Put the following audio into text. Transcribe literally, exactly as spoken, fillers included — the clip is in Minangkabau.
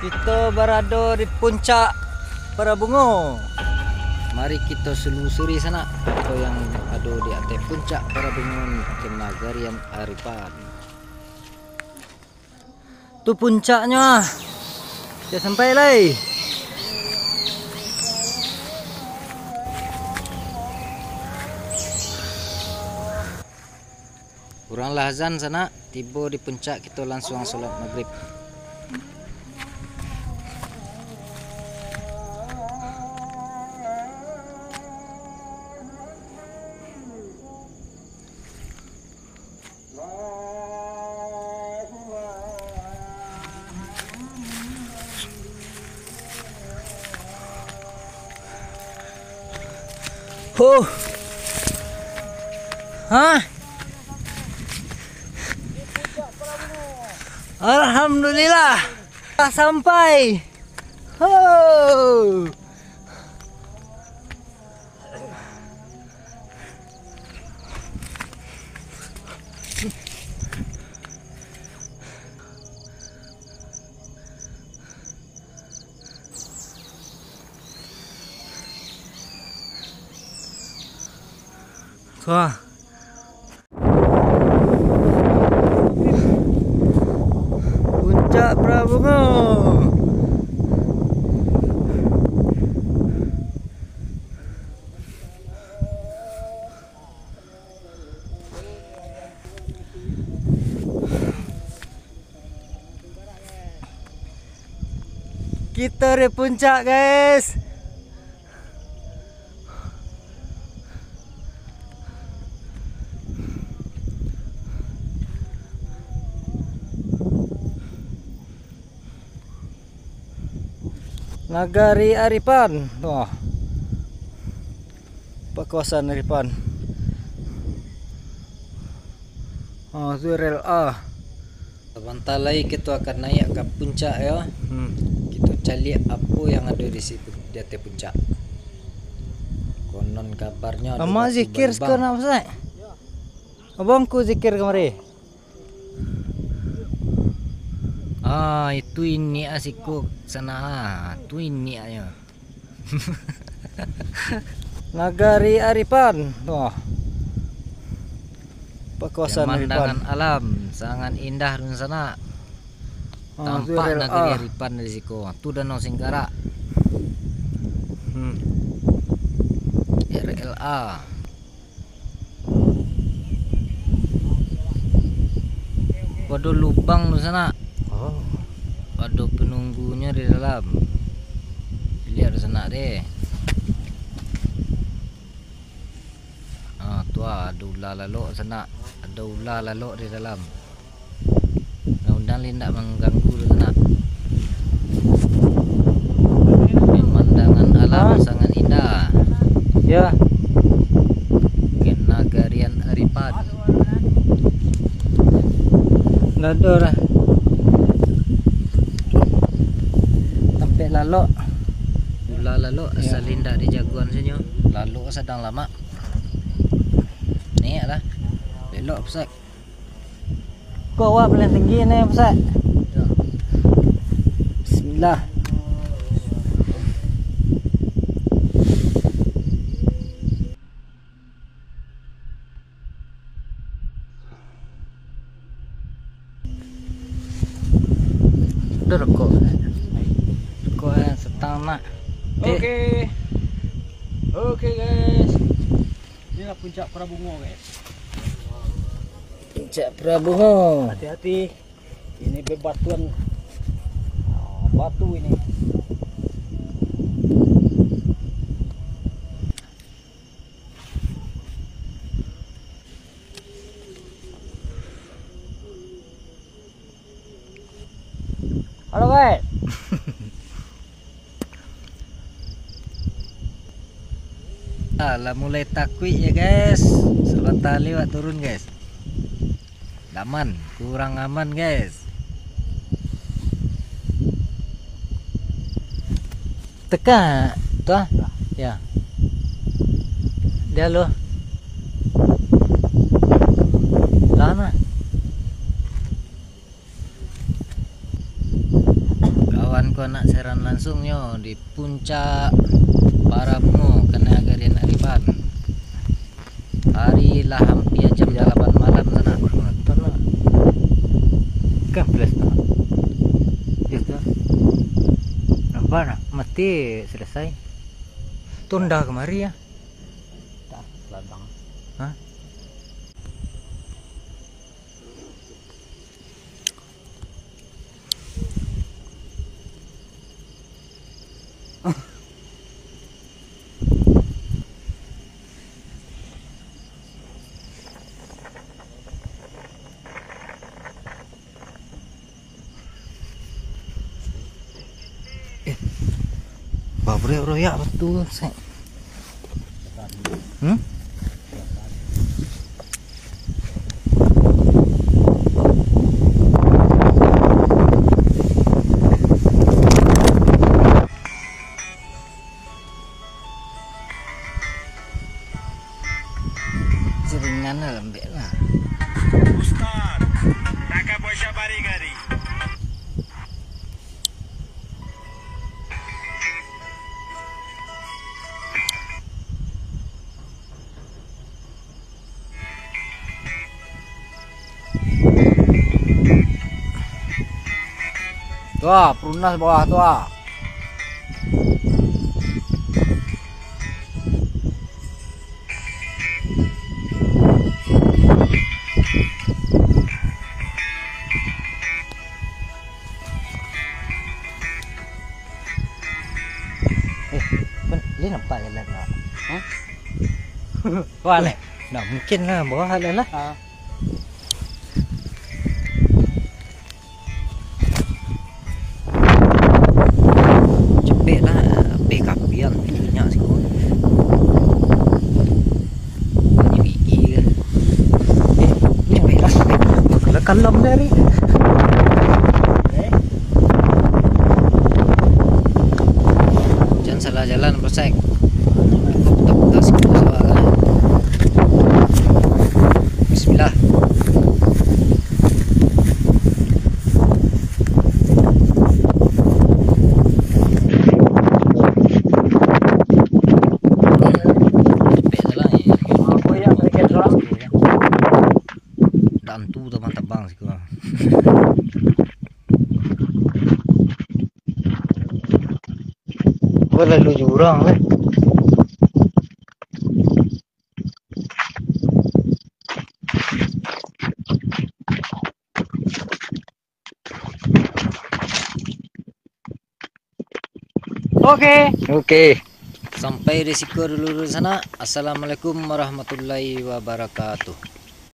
Kito barado di puncak Parabungo. Mari kito sulusuri sanak, apo yang ado di ateh puncak Parabungo, Kenagarian Aripan. Tu puncaknyo ah. Dak sampai lai. Urang lah azan sanak, tibo di puncak kito lansuang salat magrib. Huh. Hah? Alhamdulillah. Lah sampai. Huh. Wah. Puncak Parabungo. Kito di puncak, guys. Nagari Aripan. Wah. Pakuasan Aripan. Oh, tu R L A. Sabanta lai kito akan naiak ka puncak, yo. Hmm. Kito caliak apo yang ado di situ, di ateh puncak. Konon kabarnyo ado Amak batu zikir balubang. Sekarang, Ustaz? Abang ku zikir kamari. Ah, itu iniak ah siko sanak ah. Tu iniaknyo. Nagari Aripan. Wah. Pakuasan Aripan. Pemandangan alam sangat indah dunsanak. Ah, tu Tampak R L A. Nagari Aripan dari siko. Tu Danau Singkarak. Hmm. R L A. Ado lubang tu sanak. Oh. Ado penunggunyo di dalam. Liek tu sanak deh. Ah, tu ah, ado ular lalok sanak. Ado ular lalok di dalam. Mudah-mudahan lai indak mangganggu tu sanak. Pemandangan alam Ah. sangat indah. Ya. Kenagarian Aripan. Ndak ado lah. Tampek lalok. Ular lalok Ya. asal indak dijagoan sinyo. Lalok sadang lamak. Naiak lah. Belok pusat. Ko awak paling tinggi ni, Pusat. Bismillah. Ado rokok. Rokok, eh, satang nak. Oke. Oke, guys. Inilah puncak Parabungo, guys. Puncak Parabungo. Hati-hati. Ini bebatuan, ah, batu ini. Halo, guys. Ah, lah mulai takuik ya, guys. Sabanta lewat turun, guys. Aman, kurang aman, guys. Teka, tu ah. Ya. Dia lo. Lah, nah. Kawan Nak siaran langsung nyo di puncak Parabungo, kanai agak di Nariban. Hari lah hampir jam dalapan malam sana. Kan plus tu. Yes tu. Nampak nak? Mati selesai. Tunda kemari ya. Tak, ladang. Hah? Eh, babreak royak betul, sek. Hmm? Jaringan lah lembek lah. Ustaz, nak ka buat syabari gari? Tu ah, Perumnas bawah tu ah. Eh, ben, dia nampak jalan tak? Hah? Wah, leh. Nah, mungkin lah, bawah lah lah. Ah. Cepek lah, P K P an, minyak siko. Banyak gigi kan. Eh, cepek lah. Kalau kalam dari. Jangan salah jalan, Polsek. Cukup tak putar sepuluh soal lah. Bismillah. Cepek salah ni. Tantu tabang-tabang siko. Wah, lalu jurang lah. Oke. Oke. Sampai di siko dulu, dulu sana. Assalamualaikum warahmatullahi wabarakatuh.